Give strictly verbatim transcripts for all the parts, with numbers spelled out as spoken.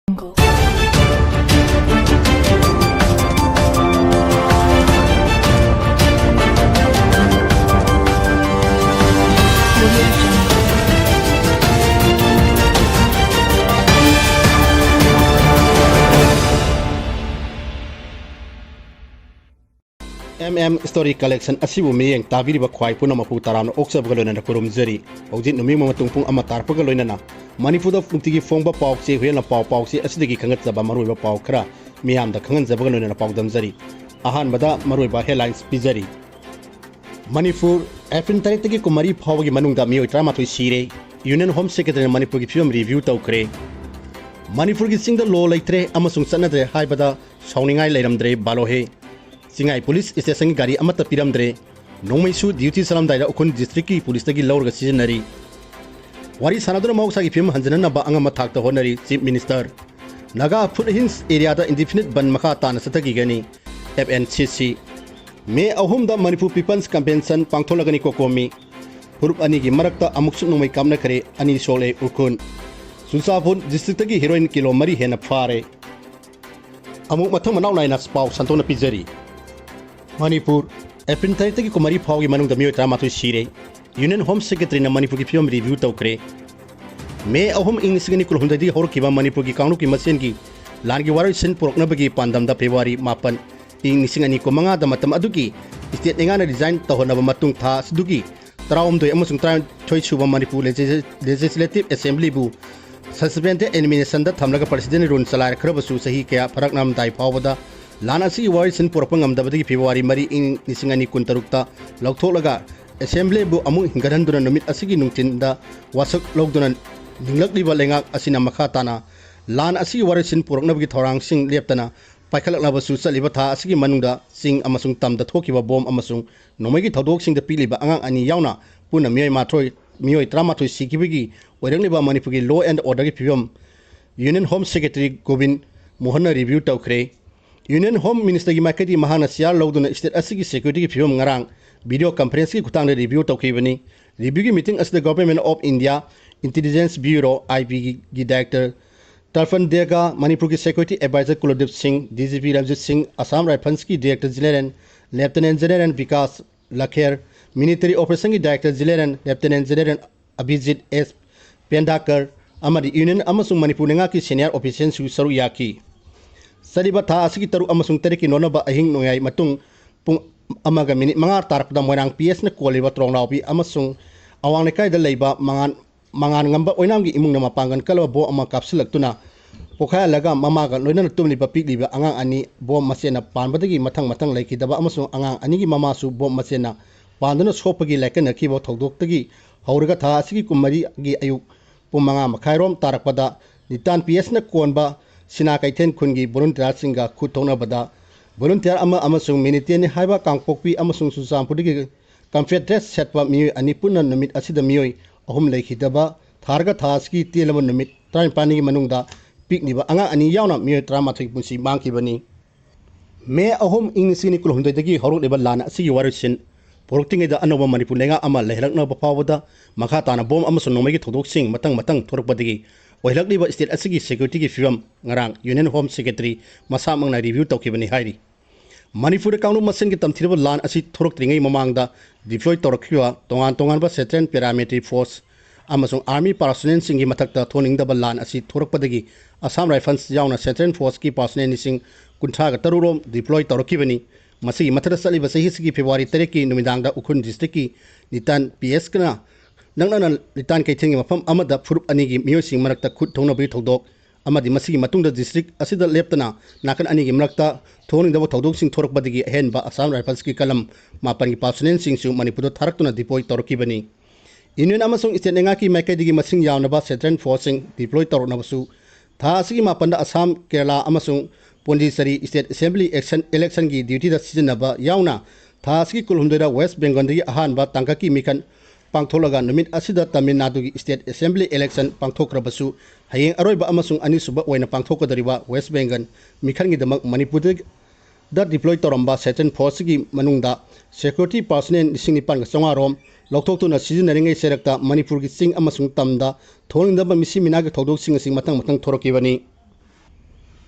M M Story Collection ꯑꯁꯤꯕꯨ ꯃꯤꯠꯌꯦꯡ ꯇꯥꯕꯤꯔꯤꯕ ꯈ꯭ꯋꯥꯏ ꯄꯨꯝꯅꯃꯛꯄꯨ ꯇꯔꯥꯝꯅ ꯑꯣꯛꯆꯕꯒ ꯂꯣꯏꯅꯅ ꯈꯨꯔꯨꯝꯖꯔꯤ꯫ ꯍꯧꯖꯤꯛ ꯅꯨꯃꯤꯠ ꯃꯇꯨꯡ ꯄꯨꯡ ꯑꯃ ꯇꯥꯔꯛꯄꯒ ꯂꯣꯏꯅꯅ ꯃꯅꯤꯄꯨꯔꯗ ꯅꯨꯡꯇꯤꯒꯤ ꯐꯣꯡꯕ ꯄꯥꯎ ꯆꯦ ꯍꯨꯌꯦꯟꯅ ꯄꯥꯎ ꯄꯥꯎꯆꯦ ꯑꯁꯤꯗꯒꯤ ꯈꯪꯒꯠꯆꯕ ꯃꯔꯨꯑꯣꯏꯕ ꯄꯥꯎ ꯈꯔ ꯃꯤꯌꯥꯝꯗ ꯈꯪꯍꯟꯖꯕꯒ ꯂꯣꯏꯅꯅ ꯄꯥꯎꯗꯝꯖꯔꯤ꯫ ꯑꯍꯥꯟꯕꯗ ꯃꯔꯨꯑꯣꯏꯕ headlines ꯄꯤꯖꯔꯤ꯫ ꯃꯅꯤꯄꯨꯔ, ꯑꯦꯄ꯭ꯔꯤꯜ ꯇꯔꯦꯠꯇꯒꯤ ꯀꯨꯟꯃꯔꯤ ꯐꯥꯎꯕꯒꯤ ꯃꯅꯨꯡꯗ ꯃꯤꯑꯣꯏ ꯇꯔꯥꯃꯥꯊꯣꯏ ꯁꯤꯔꯦ꯫ Union Home Secretaryꯅ ꯃꯅꯤꯄꯨꯔꯒꯤ ꯐꯤꯕꯝ review ꯇꯧꯈ꯭ꯔꯦ꯫ ꯃꯅꯤꯄꯨꯔꯒꯤ ꯆꯤꯡꯗ law ꯂꯩꯇ꯭ꯔꯦ ꯑꯃꯁꯨꯡ ꯆꯠꯅꯗ꯭ꯔꯦ ꯍꯥꯏꯕꯗ ꯁꯥꯎꯅꯤꯡꯉꯥꯏ ꯂꯩꯔꯝꯗ꯭ꯔꯦ ꯕꯥꯂꯣꯍꯦ꯫ ꯆꯤꯡꯉꯥꯏ ꯄꯨꯂꯤꯁ ꯁ꯭ꯇꯦꯁꯟꯒꯤ ꯒꯥꯔꯤ ꯑꯃꯠꯇ ꯄꯤꯔꯝꯗ꯭ꯔꯦ꯫ ꯅꯣꯡꯃꯩꯁꯨ duty ꯆꯠꯂꯝꯗꯥꯏꯗ ꯎꯈ꯭ꯔꯨꯜ districtꯀꯤ ꯄꯨꯂꯤꯁꯇꯒꯤ ꯂꯧꯔꯒ ꯁꯤꯖꯤꯟꯅꯔꯤ꯫ ꯋꯥꯔꯤ ꯁꯥꯟꯅꯗꯨꯅ ꯃꯍꯧꯁꯥꯒꯤ ꯐꯤꯕꯝ ꯍꯟꯖꯤꯟꯅꯅꯕ ꯑꯉꯝꯕ ꯊꯥꯛꯇ ꯍꯣꯠꯅꯔꯤ Chief Minister꯫ Naga foothills ꯑꯦꯔꯤꯌꯥꯗ indefinite ꯕꯟ ꯃꯈꯥ ꯇꯥꯅ ꯆꯠꯊꯈꯤꯒꯅꯤ꯫ F N C C꯫ ꯃꯦ ꯑꯍꯨꯝꯗ ꯃꯅꯤꯄꯨꯔ People's Convention ꯄꯥꯡꯊꯣꯛꯂꯒꯅꯤ ꯀꯣꯀꯣꯃꯤ꯫ ꯐꯨꯔꯨꯞ ꯑꯅꯤꯒꯤ ꯃꯔꯛꯇ ꯑꯃꯨꯛꯁꯨ ꯅꯣꯡꯃꯩ ꯀꯥꯞꯅꯈ꯭ꯔꯦ, ꯑꯅꯤ ꯁꯣꯛꯂꯦ ꯎꯈ꯭ꯔꯨꯜ꯫ ꯆꯨꯔꯆꯥꯟꯄꯨꯔ districtꯇꯒꯤ heroin ꯀꯤꯂꯣ ꯃꯔꯤ ꯍꯦꯟꯅ ꯐꯥꯔꯦ꯫ ꯑꯃꯨꯛ ꯃꯊꯪ ꯃꯅꯥꯎ ꯅꯥꯏꯅ ꯄꯥꯎ ꯁꯟꯗꯣꯛꯅ ꯄꯤꯖꯔꯤ꯫ ꯃꯅꯤꯄꯨꯔ, ꯑꯦꯄ꯭ꯔꯤꯜ ꯇꯔꯦꯠꯇꯒꯤ ꯀꯨꯟꯃꯔꯤ ꯐꯥꯎꯒꯤ ꯃꯅꯨꯡꯗ ꯃꯤꯑꯣꯏ ꯇꯔꯥꯃꯥꯊꯣꯏ ꯁꯤꯔꯦ꯫ Union Home Secretaryꯅ ꯃꯅꯤꯄꯨꯔꯒꯤ ꯐꯤꯕꯝ review ꯇꯧꯈ꯭ꯔꯦ꯫ ꯃꯦ ꯑꯍꯨꯝ, ꯏꯪ ꯂꯤꯁꯤꯡ ꯑꯅꯤ ꯀꯨꯟꯍꯨꯝꯗꯣꯏꯗꯒꯤ ꯍꯧꯔꯛꯈꯤꯕ ꯃꯅꯤꯄꯨꯔꯒꯤ ꯀꯥꯡꯂꯨꯞꯀꯤ ꯃꯁꯦꯟꯒꯤ ꯂꯥꯟꯒꯤ ꯋꯥꯔꯣꯏꯁꯤꯟ ꯄꯨꯔꯛꯅꯕꯒꯤ ꯄꯥꯟꯗꯝꯗ ꯐꯦꯕ꯭ꯔꯨꯋꯥꯔꯤ ꯃꯥꯄꯟ, ꯏꯪ ꯂꯤꯁꯤꯡ ꯑꯅꯤ ꯀꯨꯟꯃꯉꯥꯗ ꯃꯇꯝ ꯑꯗꯨꯒꯤ state ꯂꯩꯉꯥꯛꯅ resign ꯇꯧꯍꯟꯅꯕ ꯃꯇꯨꯡ ꯊꯥ ꯑꯗꯨꯒꯤ ꯇꯔꯥꯍꯨꯝꯗꯣꯏ ꯑꯃꯁꯨꯡ ꯇꯔꯥꯅꯤꯊꯣꯏ ꯁꯨꯕ ꯃꯅꯤꯄꯨꯔ Legis-, Legislative Assemblyꯕꯨ suspended animationꯗ ꯊꯝꯂꯒ President rule ꯆꯂꯥꯏꯔꯛꯈ꯭ꯔꯕꯁꯨ ꯆꯍꯤ ꯀꯌꯥ ꯐꯥꯔꯛꯂꯝꯗꯥꯏ ꯐꯥꯎꯕꯗ ꯂꯥꯟ ꯑꯁꯤꯒꯤ ꯋꯥꯔꯣꯏꯁꯤꯟ ꯄꯨꯔꯛꯄ ꯉꯝꯗꯕꯗꯒꯤ ꯐꯦꯕ꯭ꯔꯨꯋꯥꯔꯤ ꯃꯔꯤ, ꯏꯪ ꯂꯤꯁꯤꯡ ꯑꯅꯤ ꯀꯨꯟꯇꯔꯨꯛꯇ ꯂꯧꯊꯣꯛꯂꯒ Assemblyꯕꯨ ꯑꯃꯨꯛ ꯍꯤꯡꯒꯠꯍꯟꯗꯨꯅ ꯅꯨꯃꯤꯠ ꯑꯁꯤꯒꯤ ꯅꯨꯡꯊꯤꯟꯗ ꯋꯥꯁꯛ ꯂꯧꯗꯨꯅ ꯂꯤꯡꯂꯛꯂꯤꯕ ꯂꯩꯉꯥꯛ ꯑꯁꯤꯅ ꯃꯈꯥ ꯇꯥꯅ ꯂꯥꯟ ꯑꯁꯤꯒꯤ ꯋꯥꯔꯣꯏꯁꯤꯟ ꯄꯨꯔꯛꯅꯕꯒꯤ ꯊꯧꯔꯥꯡꯁꯤꯡ ꯂꯦꯞꯇꯅ ꯄꯥꯏꯈꯠꯂꯛꯂꯕꯁꯨ ꯆꯠꯂꯤꯕ ꯊꯥ ꯑꯁꯤꯒꯤ ꯃꯅꯨꯡꯗ ꯆꯤꯡ ꯑꯃꯁꯨꯡ ꯇꯝꯗ ꯊꯣꯛꯈꯤꯕ bomb ꯑꯃꯁꯨꯡ ꯅꯣꯡꯃꯩꯒꯤ ꯊꯧꯗꯣꯛꯁꯤꯡꯗ ꯄꯤꯛꯂꯤꯕ ꯑꯉꯥꯡ ꯑꯅꯤ ꯌꯥꯎꯅ ꯄꯨꯟꯅ ꯃꯤꯑꯣꯏ ꯃꯥꯊꯣꯏ, ꯃꯤꯑꯣꯏ ꯇꯔꯥꯃꯥꯊꯣꯏ ꯁꯤꯈꯤꯕꯒꯤ ꯑꯣꯏꯔꯛꯂꯤꯕ ꯃꯅꯤꯄꯨꯔꯒꯤ law and orderꯒꯤ ꯐꯤꯕꯝ Union Home Secretary Gobin ꯃꯣꯍꯟꯅ review ꯇꯧꯈ꯭ꯔꯦ꯫ Union Home Ministerꯒꯤ ꯃꯥꯏꯀꯩꯗꯒꯤ ꯃꯍꯥꯛꯅ chair ꯂꯧꯗꯨꯅ state ꯑꯁꯤꯒꯤ securityꯒꯤ ꯐꯤꯕꯝ ꯉꯔꯥꯡ video conferenceꯀꯤ ꯈꯨꯠꯊꯥꯡꯗ review ꯇꯧꯈꯤꯕꯅꯤ꯫ Reviewꯒꯤ meeting ꯑꯁꯤꯗ Government of India Intelligence Bureau, IBꯒꯤ director ꯇꯔꯐꯟ ꯗꯦꯒ, ꯃꯅꯤꯄꯨꯔꯒꯤ Security Advisor ꯀꯨꯂꯗꯤꯞ ꯁꯤꯡ, DGP ꯔꯟꯖꯤꯠ ꯁꯤꯡ, Assam ꯔꯥꯏꯐꯜꯁꯀꯤ Director General Lieutenant General Vikas ꯂꯈꯦꯔ, Military Operationꯒꯤ Director General Lieutenant General ꯑꯚꯤꯖꯤꯠ ꯑꯦꯁ ꯄꯦꯟꯗꯥꯀꯔ ꯑꯃꯗꯤ Union ꯑꯃꯁꯨꯡ ꯃꯅꯤꯄꯨꯔ ꯂꯩꯉꯥꯛꯀꯤ senior officialꯁꯨ ꯁꯔꯨꯛ ꯌꯥꯈꯤ꯫ ꯆꯠꯂꯤꯕ ꯊꯥ ꯑꯁꯤꯒꯤ ꯇꯔꯨꯛ ꯑꯃꯁꯨꯡ ꯇꯔꯦꯠꯀꯤ ꯅꯣꯡꯅꯕ ꯑꯍꯤꯡ ꯅꯣꯡꯌꯥꯏ ꯃꯇꯨꯡ ꯄꯨꯡ ꯑꯃꯒ ꯃꯤꯅꯤꯠ ꯃꯉꯥ ꯇꯥꯔꯛꯄꯗ ꯃꯣꯏꯔꯥꯡ PS ꯅ ꯀꯣꯜꯂꯤꯕ ꯇ꯭ꯔꯣꯡꯂꯥꯎꯕꯤ ꯑꯃꯁꯨꯡ ꯑꯋꯥꯡ ꯂꯩꯀꯥꯏꯗ ꯂꯩꯕ ꯃꯉꯥꯟ, ꯃꯉꯥꯟ ꯉꯝꯕ ꯑꯣꯏꯅꯥꯝꯒꯤ ꯏꯃꯨꯡꯅ ꯃꯄꯥꯡꯒꯜ ꯀꯜꯂꯕ ꯕꯣꯝ ꯑꯃ ꯀꯥꯞꯁꯤꯜꯂꯛꯇꯨꯅ ꯄꯣꯈꯥꯏꯍꯜꯂꯒ ꯃꯃꯥꯒ ꯂꯣꯏꯅꯅ ꯇꯨꯝꯂꯤꯕ ꯄꯤꯛꯂꯤꯕ ꯑꯉꯥꯡ ꯑꯅꯤ ꯕꯣꯝ ꯃꯁꯦꯟꯅ ꯄꯥꯟꯕꯗꯒꯤ ꯃꯊꯪ ꯃꯊꯪ ꯂꯩꯈꯤꯗꯕ ꯑꯃꯁꯨꯡ ꯑꯉꯥꯡ ꯑꯅꯤꯒꯤ ꯃꯃꯥꯁꯨ ꯕꯣꯝ ꯃꯁꯦꯟꯅ ꯄꯥꯟꯗꯨꯅ ꯁꯣꯛꯄꯒꯤ ꯂꯥꯏꯀꯠꯅꯈꯤꯕ ꯊꯧꯗꯣꯛꯇꯒꯤ ꯍꯧꯔꯒ ꯊꯥ ꯑꯁꯤꯒꯤ ꯀꯨꯟꯃꯔꯤꯒꯤ ꯑꯌꯨꯛ ꯄꯨꯡ ꯃꯉꯥ ꯃꯈꯥꯏꯔꯣꯝ ꯇꯥꯔꯛꯄꯗ ꯅꯤꯇꯥꯟ PS ꯅ ꯀꯣꯟꯕ ꯁꯤꯅꯥ ꯀꯩꯊꯦꯜ ꯈꯨꯟꯒꯤ volunteerꯁꯤꯡꯒ ꯈꯨꯠ ꯊꯣꯛꯅꯕꯗ volunteer ꯑꯃ ꯑꯃꯁꯨꯡ militantꯅꯤ ꯍꯥꯏꯕ ꯀꯥꯡꯄꯣꯛꯄꯤ ꯑꯃꯁꯨꯡ ꯆꯨꯔꯆꯥꯟꯄꯨꯔꯗꯒꯤ camouflage dress ꯁꯦꯠꯄ ꯃꯤꯑꯣꯏ ꯑꯅꯤ ꯄꯨꯟꯅ ꯅꯨꯃꯤꯠ ꯑꯁꯤꯗ ꯃꯤꯑꯣꯏ ꯑꯍꯨꯝ ꯂꯩꯈꯤꯗꯕ ꯊꯥꯔꯒ ꯊꯥ ꯑꯁꯤꯒꯤ ꯇꯦꯜꯂꯕ ꯅꯨꯃꯤꯠ ꯇꯔꯥꯅꯤꯄꯥꯜꯅꯤꯒꯤ ꯃꯅꯨꯡꯗ ꯄꯤꯛꯂꯤꯕ ꯑꯉꯥꯡ ꯑꯅꯤ ꯌꯥꯎꯅ ꯃꯤꯑꯣꯏ ꯇꯔꯥꯃꯥꯊꯣꯏꯒꯤ ꯄꯨꯟꯁꯤ ꯃꯥꯡꯈꯤꯕꯅꯤ꯫ ꯃꯦ ꯑꯍꯨꯝ, ꯏꯪ ꯂꯤꯁꯤꯡ ꯑꯅꯤ ꯀꯨꯟꯍꯨꯝꯗꯣꯏꯗꯒꯤ ꯍꯧꯔꯛꯂꯤꯕ ꯂꯥꯟ ꯑꯁꯤꯒꯤ ꯋꯥꯔꯣꯏꯁꯤꯟ ꯄꯨꯔꯛꯇ꯭ꯔꯤꯉꯩꯗ ꯑꯅꯧꯕ ꯃꯅꯤꯄꯨꯔ ꯂꯩꯉꯥꯛ ꯑꯃ ꯂꯩꯍꯜꯂꯛꯅꯕ ꯐꯥꯎꯕꯗ ꯃꯈꯥ ꯇꯥꯅ ꯕꯣꯝ ꯑꯃꯁꯨꯡ ꯅꯣꯡꯃꯩꯒꯤ ꯊꯧꯗꯣꯛꯁꯤꯡ ꯃꯊꯪ ꯃꯊꯪ ꯊꯣꯔꯛꯄꯗꯒꯤ ꯑꯣꯏꯍꯜꯂꯛꯂꯤꯕ state ꯑꯁꯤꯒꯤ securityꯒꯤ ꯐꯤꯕꯝ ꯉꯔꯥꯡ Union Home Secretary ꯃꯁꯥꯃꯛꯅ review ꯇꯧꯈꯤꯕꯅꯤ ꯍꯥꯏꯔꯤ꯫ ꯃꯅꯤꯄꯨꯔꯗ ꯀꯥꯡꯂꯨꯞ ꯃꯁꯦꯟꯒꯤ ꯇꯝꯊꯤꯔꯕ ꯂꯥꯟ ꯑꯁꯤ ꯊꯣꯔꯛꯇ꯭ꯔꯤꯉꯩ ꯃꯃꯥꯡꯗ deploy ꯇꯧꯔꯛꯈꯤꯕ ꯇꯣꯉꯥꯟ ꯇꯣꯉꯥꯟꯕ central paramilitary force ꯑꯃꯁꯨꯡ army personnelꯁꯤꯡꯒꯤ ꯃꯊꯛꯇ ꯊꯣꯛꯍꯟꯅꯤꯡꯗꯕ ꯂꯥꯟ ꯑꯁꯤ ꯊꯣꯔꯛꯄꯗꯒꯤ Assam Rifles ꯌꯥꯎꯅ central forceꯀꯤ personnel ꯂꯤꯁꯤꯡ ꯀꯨꯟꯊ꯭ꯔꯥꯒ ꯇꯔꯨꯛ ꯔꯣꯝ deploy ꯇꯧꯔꯛꯈꯤꯕꯅꯤ꯫ ꯃꯁꯤꯒꯤ ꯃꯊꯛꯇ ꯆꯠꯂꯤꯕ ꯆꯍꯤ ꯑꯁꯤꯒꯤ February ꯇꯔꯦꯠꯀꯤ ꯅꯨꯃꯤꯗꯥꯡꯗ ꯎꯈ꯭ꯔꯨꯜ districtꯀꯤ ꯅꯤꯇꯥꯟ PSꯅ ꯅꯛꯅꯅ ꯅꯤꯇꯥꯟ ꯀꯩꯊꯦꯜꯒꯤ ꯃꯐꯝ ꯑꯃꯗ ꯐꯨꯔꯨꯞ ꯑꯅꯤꯒꯤ ꯃꯤꯑꯣꯏꯁꯤꯡ ꯃꯔꯛꯇ ꯈꯨꯠ ꯊꯣꯛꯅꯕꯒꯤ ꯊꯧꯗꯣꯛ ꯑꯃꯗꯤ ꯃꯁꯤꯒꯤ ꯃꯇꯨꯡꯗ district ꯑꯁꯤꯗ ꯂꯦꯞꯇꯅ ꯅꯥꯀꯟ ꯑꯅꯤꯒꯤ ꯃꯔꯛꯇ ꯊꯣꯛꯍꯟꯅꯤꯡꯗꯕ ꯊꯧꯗꯣꯛꯁꯤꯡ ꯊꯣꯔꯛꯄꯗꯒꯤ ꯑꯍꯦꯟꯕ Assam Riflesꯀꯤ ꯀꯂꯝ ꯃꯥꯄꯟꯒꯤ personnelꯁꯤꯡꯁꯨ ꯃꯅꯤꯄꯨꯔꯗ ꯊꯥꯔꯛꯇꯨꯅ deploy ꯇꯧꯔꯛꯈꯤꯕꯅꯤ꯫ Union ꯑꯃꯁꯨꯡ state ꯂꯩꯉꯥꯛꯀꯤ ꯃꯥꯏꯀꯩꯗꯒꯤ ꯃꯁꯤꯡ ꯌꯥꯝꯂꯕ central forceꯁꯤꯡ deploy ꯇꯧꯔꯛꯅꯕꯁꯨ ꯊꯥ ꯑꯁꯤꯒꯤ ꯃꯥꯄꯟꯗ ꯑꯁꯥꯝ, ꯀꯦꯔꯂꯥ ꯑꯃꯁꯨꯡ ꯄꯣꯟꯗꯤꯆꯦꯔꯤ state assembly action, electionꯒꯤ dutyꯗ ꯁꯤꯖꯤꯟꯅꯕ ꯌꯥꯎꯅ ꯊꯥ ꯑꯁꯤꯒꯤ ꯀꯨꯟꯍꯨꯝꯗꯣꯏꯗ West Bengalꯗꯒꯤ ꯑꯍꯥꯟꯕ ꯇꯥꯡꯀꯛꯀꯤ ꯃꯤꯈꯜ ꯄꯥꯡꯊꯣꯛꯂꯒ ꯅꯨꯃꯤꯠ ꯑꯁꯤꯗ ꯇꯥꯃꯤꯜ ꯅꯥꯗꯨꯒꯤ state assembly election ꯄꯥꯡꯊꯣꯛꯈ꯭ꯔꯕꯁꯨ ꯍꯌꯦꯡ ꯑꯔꯣꯏꯕ ꯑꯃꯁꯨꯡ ꯑꯅꯤꯁꯨꯕ ꯑꯣꯏꯅ ꯄꯥꯡꯊꯣꯛꯀꯗꯧꯔꯤꯕ West Bengal ꯃꯤꯈꯜꯒꯤꯗꯃꯛ ꯃꯅꯤꯄꯨꯔꯗ deploy ꯇꯧꯔꯝꯕ central forceꯀꯤ ꯃꯅꯨꯡꯗ security personnel ꯂꯤꯁꯤꯡ ꯅꯤꯄꯥꯟꯒ ꯆꯥꯝꯃꯉꯥ ꯔꯣꯝ ꯂꯧꯊꯣꯛꯇꯨꯅ ꯁꯤꯖꯤꯟꯅꯔꯤꯉꯩ ꯆꯩꯔꯛꯇ ꯃꯅꯤꯄꯨꯔꯒꯤ ꯆꯤꯡ ꯑꯃꯁꯨꯡ ꯇꯝꯗ ꯊꯣꯛꯍꯟꯅꯤꯡꯗꯕ ꯃꯤꯁꯤ ꯃꯤꯅꯥꯒꯤ ꯊꯧꯗꯣꯛꯁꯤꯡ ꯑꯁꯤ ꯃꯊꯪ ꯃꯊꯪ ꯊꯣꯔꯛꯈꯤꯕꯅꯤ꯫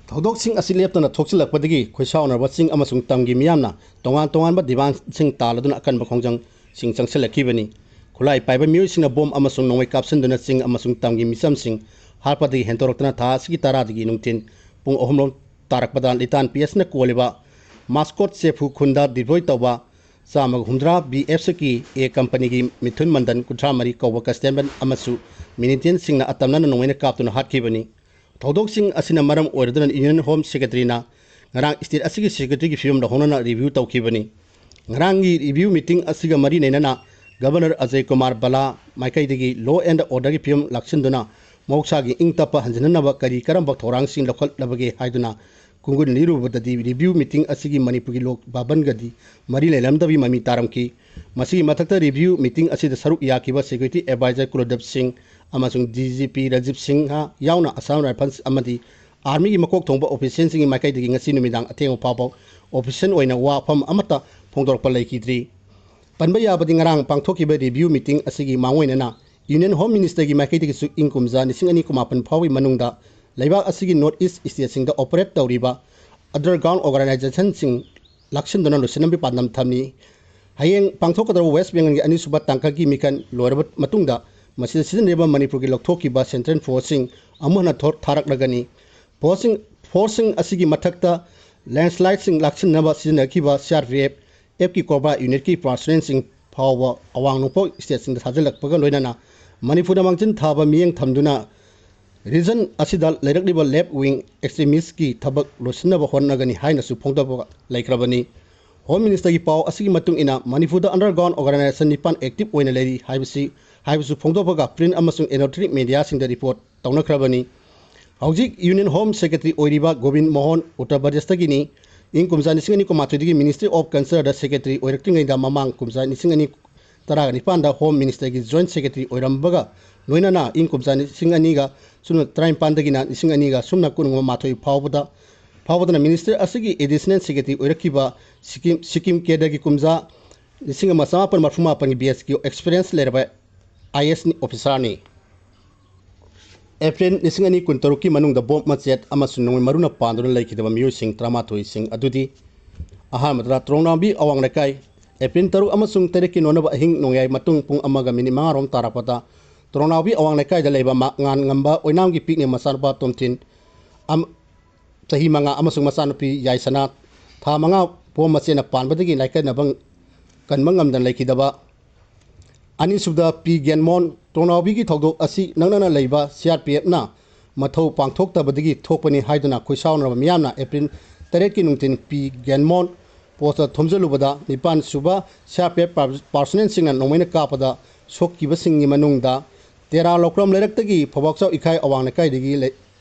ꯊꯧꯗꯣꯛꯁꯤꯡ ꯑꯁꯤ ꯂꯦꯞꯇꯅ ꯊꯣꯛꯆꯤꯜꯂꯛꯄꯗꯒꯤ ꯈꯣꯏꯁꯥꯎꯅꯔꯕ ꯆꯤꯡ ꯑꯃꯁꯨꯡ ꯇꯝꯒꯤ ꯃꯤꯌꯥꯝꯅ ꯇꯣꯉꯥꯟ ꯇꯣꯉꯥꯟꯕ ꯗꯤꯃꯥꯟꯁꯤꯡ ꯇꯥꯜꯂꯗꯨꯅ ꯑꯀꯟꯕ ꯈꯣꯡꯖꯪꯁꯤꯡ ꯆꯪꯁꯤꯜꯂꯛꯈꯤꯕꯅꯤ꯫ ꯈꯨꯠꯂꯥꯏ ꯄꯥꯏꯕ ꯃꯤꯑꯣꯏꯁꯤꯡꯅ ꯕꯣꯝ ꯑꯃꯁꯨꯡ ꯅꯣꯡꯃꯩ ꯀꯥꯞꯁꯤꯟꯗꯨꯅ ꯆꯤꯡ ꯑꯃꯁꯨꯡ ꯇꯝꯒꯤ ꯃꯤꯆꯝꯁꯤꯡ ꯍꯥꯠꯄꯗꯒꯤ ꯍꯦꯟꯗꯣꯔꯛꯇꯨꯅ ꯊꯥ ꯑꯁꯤꯒꯤ ꯇꯔꯥꯗꯒꯤ ꯅꯨꯡꯊꯤꯜ ꯄꯨꯡ ꯑꯍꯨꯝ ꯔꯣꯝ ꯇꯥꯔꯛꯄꯗ ꯂꯤꯇꯥꯟ ꯄꯤ ꯑꯦꯁꯅ ꯀꯣꯜꯂꯤꯕ ꯃꯥꯁꯀꯣꯠ ꯆꯦꯐꯨ ꯈꯨꯟꯗ deploy ꯇꯧꯕ ꯆꯥꯝꯃꯒ ꯍꯨꯝꯗ꯭ꯔꯥ B F C ꯀꯤ A company ꯒꯤ ꯃꯤꯊꯨꯟ ꯃꯟꯗꯟ ꯀꯨꯟꯊ꯭ꯔꯥ ꯃꯔꯤ ꯀꯧꯕ constable ꯑꯃꯁꯨ militantꯁꯤꯡꯅ ꯑꯇꯝꯅꯅ ꯅꯣꯡꯃꯩꯅ ꯀꯥꯞꯇꯨꯅ ꯍꯥꯠꯈꯤꯕꯅꯤ꯫ ꯊꯧꯗꯣꯛꯁꯤꯡ ꯑꯁꯤꯅ ꯃꯔꯝ ꯑꯣꯏꯔꯗꯨꯅ Union Home Secretary ꯅ ꯉꯔꯥꯡ state ꯑꯁꯤꯒꯤ security ꯒꯤ ꯐꯤꯕꯝꯗ ꯍꯣꯡꯅꯅ review ꯇꯧꯈꯤꯕꯅꯤ꯫ ꯉꯔꯥꯡꯒꯤ review meeting ꯑꯁꯤꯒ ꯃꯔꯤ ꯂꯩꯅꯅ Governor ꯑꯖꯌ ꯀꯨꯃꯥꯔ ꯚꯜꯂꯥ ꯃꯥꯏꯀꯩꯗꯒꯤ law and order ꯒꯤ ꯐꯤꯕꯝ ꯂꯥꯛꯁꯤꯟꯗꯨꯅ ꯃꯍꯧꯁꯥꯒꯤ ꯏꯪ ꯇꯞꯄ ꯍꯟꯖꯤꯟꯅꯅꯕ ꯀꯔꯤ ꯀꯔꯝꯕ ꯊꯧꯔꯥꯡꯁꯤꯡ ꯂꯧꯈꯠꯂꯕꯒꯦ ꯍꯥꯏꯗꯨꯅ ꯈꯣꯡꯒꯨꯜ ꯂꯤꯔꯨꯕꯗꯗꯤ review meeting ꯑꯁꯤꯒꯤ ꯃꯅꯤꯄꯨꯔꯒꯤ ꯂꯣꯛ ꯚꯕꯟꯒꯗꯤ ꯃꯔꯤ ꯂꯩꯅꯔꯝꯗꯕꯒꯤ ꯃꯃꯤ ꯇꯥꯔꯝꯈꯤ꯫ ꯃꯁꯤꯒꯤ ꯃꯊꯛꯇ review meeting ꯑꯁꯤꯗ ꯁꯔꯨꯛ ꯌꯥꯈꯤꯕ security advisor ꯀꯨꯂꯗꯤꯞ ꯁꯤꯡ ꯑꯃꯁꯨꯡ D G P Rajiv Singh ꯌꯥꯎꯅ Assam Rifles ꯑꯃꯗꯤ Army ꯒꯤ ꯃꯀꯣꯛ ꯊꯣꯡꯕ official ꯁꯤꯡꯒꯤ ꯃꯥꯏꯀꯩꯗꯒꯤ ꯉꯁꯤ ꯅꯨꯃꯤꯗꯥꯡ ꯑꯊꯦꯡꯕ ꯐꯥꯎꯕ official ꯑꯣꯏꯅ ꯋꯥꯐꯝ ꯑꯃꯠꯇ ꯐꯣꯡꯗꯣꯔꯛꯄ ꯂꯩꯈꯤꯗ꯭ꯔꯤ꯫ ꯄꯟꯕ ꯌꯥꯕꯗꯤ ꯉꯔꯥꯡ ꯄꯥꯡꯊꯣꯛꯈꯤꯕ review meeting ꯑꯁꯤꯒꯤ ꯃꯥꯡꯑꯣꯏꯅꯅ Union Home Minister ꯒꯤ ꯃꯥꯏꯀꯩꯗꯒꯤꯁꯨ ꯏꯪ ꯀꯨꯝꯖꯥ ꯂꯤꯁꯤꯡ ꯑꯅꯤ ꯀꯨꯟꯃꯥꯄꯟ ꯐꯥꯎꯒꯤ ꯃꯅꯨꯡꯗ ꯂꯩꯕꯥꯛ ꯑꯁꯤꯒꯤ North East state ꯁꯤꯡꯗ operate ꯇꯧꯔꯤꯕ underground organisation ꯁꯤꯡ ꯂꯥꯛꯁꯤꯟꯗꯨꯅ ꯂꯣꯏꯁꯤꯟꯅꯕꯒꯤ ꯄꯥꯟꯗꯝ ꯊꯝꯃꯤ꯫ ꯍꯌꯦꯡ ꯄꯥꯡꯊꯣꯛꯀꯗꯧꯔꯕ West Bengal ꯒꯤ ꯑꯅꯤꯁꯨꯕ ꯇꯥꯡꯀꯛꯀꯤ ꯃꯤꯈꯜ ꯂꯣꯏꯔꯕ ꯃꯇꯨꯡꯗ ꯃꯁꯤꯗ ꯁꯤꯖꯤꯟꯅꯔꯤꯕ ꯃꯅꯤꯄꯨꯔꯒꯤ ꯂꯧꯊꯣꯛꯈꯤꯕ central force ꯁꯤꯡ ꯑꯃꯨꯛ ꯍꯟꯅ ꯊꯣ-, ꯊꯥꯔꯛꯂꯒꯅꯤ꯫ Force ꯁꯤꯡ, force ꯁꯤꯡ ꯑꯁꯤꯒꯤ ꯃꯊꯛꯇ landslide ꯁꯤꯡ ꯂꯥꯛꯁꯤꯟꯅꯕ ꯁꯤꯖꯤꯟꯅꯈꯤꯕ C R P F ꯀꯤ COBRA unit ꯀꯤ personnel ꯁꯤꯡ ꯐꯥꯎꯕ ꯑꯋꯥꯡ ꯅꯣꯡꯄꯣꯛ state ꯁꯤꯡꯗ ꯊꯥꯖꯤꯜꯂꯛꯄꯒ ꯂꯣꯏꯅꯅ ꯃꯅꯤꯄꯨꯔꯗ ꯃꯥꯡꯖꯤꯜ ꯊꯥꯕ ꯃꯤꯠꯌꯦꯡ ꯊꯝꯗꯨꯅ region ꯑꯁꯤꯗ ꯂꯩꯔꯛꯂꯤꯕ left wing extremist ꯀꯤ ꯊꯕꯛ ꯂꯣꯏꯁꯤꯟꯅꯕ ꯍꯣꯠꯅꯒꯅꯤ ꯍꯥꯏꯅꯁꯨ ꯐꯣꯡꯗꯣꯛꯄ ꯂꯩꯈ꯭ꯔꯕꯅꯤ꯫ Home Minister ꯒꯤ ꯄꯥꯎ ꯑꯁꯤꯒꯤ ꯃꯇꯨꯡ ꯏꯟꯅ ꯃꯅꯤꯄꯨꯔꯗ underground organisation ꯅꯤꯄꯥꯟ active ꯑꯣꯏꯅ ꯂꯩꯔꯤ ꯍꯥꯏꯕꯁꯤ, ꯍꯥꯏꯕꯁꯨ ꯐꯣꯡꯗꯣꯛꯄꯒ print ꯑꯃꯁꯨꯡ electronic media ꯁꯤꯡꯗ report ꯇꯧꯅꯈ꯭ꯔꯕꯅꯤ꯫ ꯍꯧꯖꯤꯛ Union Home Secretary ꯑꯣꯏꯔꯤꯕ ꯒꯣꯕꯤꯟ ꯃꯣꯍꯟ ꯎꯠꯇꯔ ꯄ꯭ꯔꯗꯦꯁꯇꯒꯤꯅꯤ꯫ ꯏꯪ ꯀꯨꯝꯖꯥ ꯂꯤꯁꯤꯡ ꯑꯅꯤ ꯀꯨꯟꯃꯥꯊꯣꯏꯗꯒꯤ Ministry of Culture the secretary ꯑꯣꯏꯔꯛꯇ꯭ꯔꯤꯉꯩꯗ ꯃꯃꯥꯡ ꯀꯨꯝꯖꯥ ꯂꯤꯁꯤꯡ ꯑꯅꯤ ꯇꯔꯥꯒ ꯅꯤꯄꯥꯟꯗ Home Minister ꯒꯤ joint secretary ꯑꯣꯏꯔꯝꯕꯒ ꯂꯣꯏꯅꯅ ꯏꯪ ꯀꯨꯝꯖꯥ ꯂꯤꯁꯤꯡ ꯑꯅꯤꯒ ꯁꯨꯞꯅ ꯇꯔꯥꯅꯤꯄꯥꯟꯗꯒꯤꯅ ꯂꯤꯁꯤꯡ ꯑꯅꯤꯒ ꯁꯨꯞꯅ ꯀꯨꯟꯃꯥꯊꯣꯏ ꯐꯥꯎꯕꯗ, ꯐꯥꯎꯕꯗꯅ minister ꯑꯁꯤꯒꯤ additional secretary ꯑꯣꯏꯔꯛꯈꯤꯕ ꯁꯤꯛꯀꯤꯝ, ꯁꯤꯛꯀꯤꯝ ꯀꯦꯗꯔꯒꯤ ꯀꯨꯝꯖꯥ ꯂꯤꯁꯤꯡ ꯑꯃ ꯆꯃꯥꯄꯟ ꯃꯔꯐꯨ ꯃꯥꯄꯟꯒꯤ ꯕꯦꯁꯀꯤ ꯑꯦꯛꯁꯄꯤꯔꯤꯌꯦꯟꯁ ꯂꯩꯔꯕ ꯑꯥꯏ ꯑꯦꯁ ꯑꯣꯐꯤꯁꯥꯔꯅꯤ꯫ ꯑꯦꯄ꯭ꯔꯤꯜ ꯂꯤꯁꯤꯡ ꯑꯅꯤ ꯀꯨꯟꯇꯔꯨꯛꯀꯤ ꯃꯅꯨꯡꯗ ꯕꯣꯝ ꯃꯆꯦꯠ ꯑꯃꯁꯨꯡ ꯅꯣꯡꯃꯩ ꯃꯔꯨꯅ ꯄꯥꯟꯗꯨꯅ ꯂꯩꯈꯤꯗꯕ ꯃꯤꯑꯣꯏꯁꯤꯡ ꯇꯔꯥꯃꯥꯊꯣꯏꯁꯤꯡ ꯑꯗꯨꯗꯤ, ꯑꯍꯥꯟꯕꯗ ꯇ꯭ꯔꯣꯡꯅꯥꯎꯕꯤ ꯑꯋꯥꯡ ꯂꯩꯀꯥꯏ, ꯑꯦꯄ꯭ꯔꯤꯜ ꯇꯔꯨꯛ ꯑꯃꯁꯨꯡ ꯇꯔꯦꯠꯀꯤ ꯅꯣꯟꯅꯕ ꯑꯍꯤꯡ ꯅꯣꯡꯌꯥꯏ ꯃꯇꯨꯡ ꯄꯨꯡ ꯑꯃꯒ ꯃꯤꯅꯤꯠ ꯃꯉꯥ ꯔꯣꯝ ꯇꯥꯔꯛꯄꯗ ꯇ꯭ꯔꯣꯡꯅꯥꯎꯕꯤ ꯑꯋꯥꯡ ꯂꯩꯀꯥꯏꯗ ꯂꯩꯕ ꯃꯉꯥꯟ ꯉꯝꯕ ꯑꯣꯏꯅꯥꯝꯒꯤ ꯄꯤꯛꯅꯤ ꯃꯆꯥꯅꯨꯄꯥ ꯇꯣꯝꯊꯤꯟ ꯑꯃ ꯆꯍꯤ ꯃꯉꯥ ꯑꯃꯁꯨꯡ ꯃꯆꯥꯅꯨꯄꯤ ꯌꯥꯏꯁꯅꯥ, ꯊꯥ ꯃꯉꯥ, ꯕꯣꯝ ꯃꯆꯦꯠꯅ ꯄꯥꯟꯕꯗꯒꯤ ꯂꯥꯏꯀꯠꯅꯕ ꯀꯟꯕ ꯉꯝꯗꯅ ꯂꯩꯈꯤꯗꯕ꯫ ꯑꯅꯤꯁꯨꯕꯗ, ꯄꯤ ꯒꯦꯟꯃꯣꯟ꯫ ꯇ꯭ꯔꯣꯡꯅꯥꯎꯕꯤꯒꯤ ꯊꯧꯗꯣꯛ ꯑꯁꯤ ꯅꯛꯅꯅ ꯂꯩꯕ ꯁꯤ ꯑꯥꯔ ꯄꯤ ꯑꯦꯐꯅ ꯃꯊꯧ ꯄꯥꯡꯊꯣꯛꯇꯕꯗꯒꯤ ꯊꯣꯛꯄꯅꯤ ꯍꯥꯏꯗꯨꯅ ꯈꯣꯏꯁꯥꯎꯅꯔꯕ ꯃꯤꯌꯥꯝꯅ ꯑꯦꯄ꯭ꯔꯤꯜ ꯇꯔꯦꯠꯀꯤ ꯅꯨꯡꯊꯤꯜ ꯄꯤ ꯒꯦꯟꯃꯣꯟ ꯄꯣꯁꯇ ꯊꯣꯝꯖꯤꯜꯂꯨꯕꯗ, ꯅꯤꯄꯥꯟ ꯁꯨꯕ ꯁꯤ ꯑꯥꯔ ꯄꯤ ꯑꯦꯐ ꯄꯥꯔꯁꯣꯅꯦꯜꯁꯤꯡꯅ ꯅꯣꯡꯃꯩꯅ ꯀꯥꯞꯄꯗ ꯁꯣꯛꯈꯤꯕꯁꯤꯡꯒꯤ ꯃꯅꯨꯡꯗ ꯇꯦꯔꯥ ꯂꯧꯀ꯭ꯔꯝ ꯂꯩꯔꯛꯇꯒꯤ ꯐꯧꯕꯥꯛꯆꯥꯎ ꯏꯈꯥꯏ ꯑꯋꯥꯡ ꯂꯩꯀꯥꯏꯗꯒꯤ ꯂꯩ-,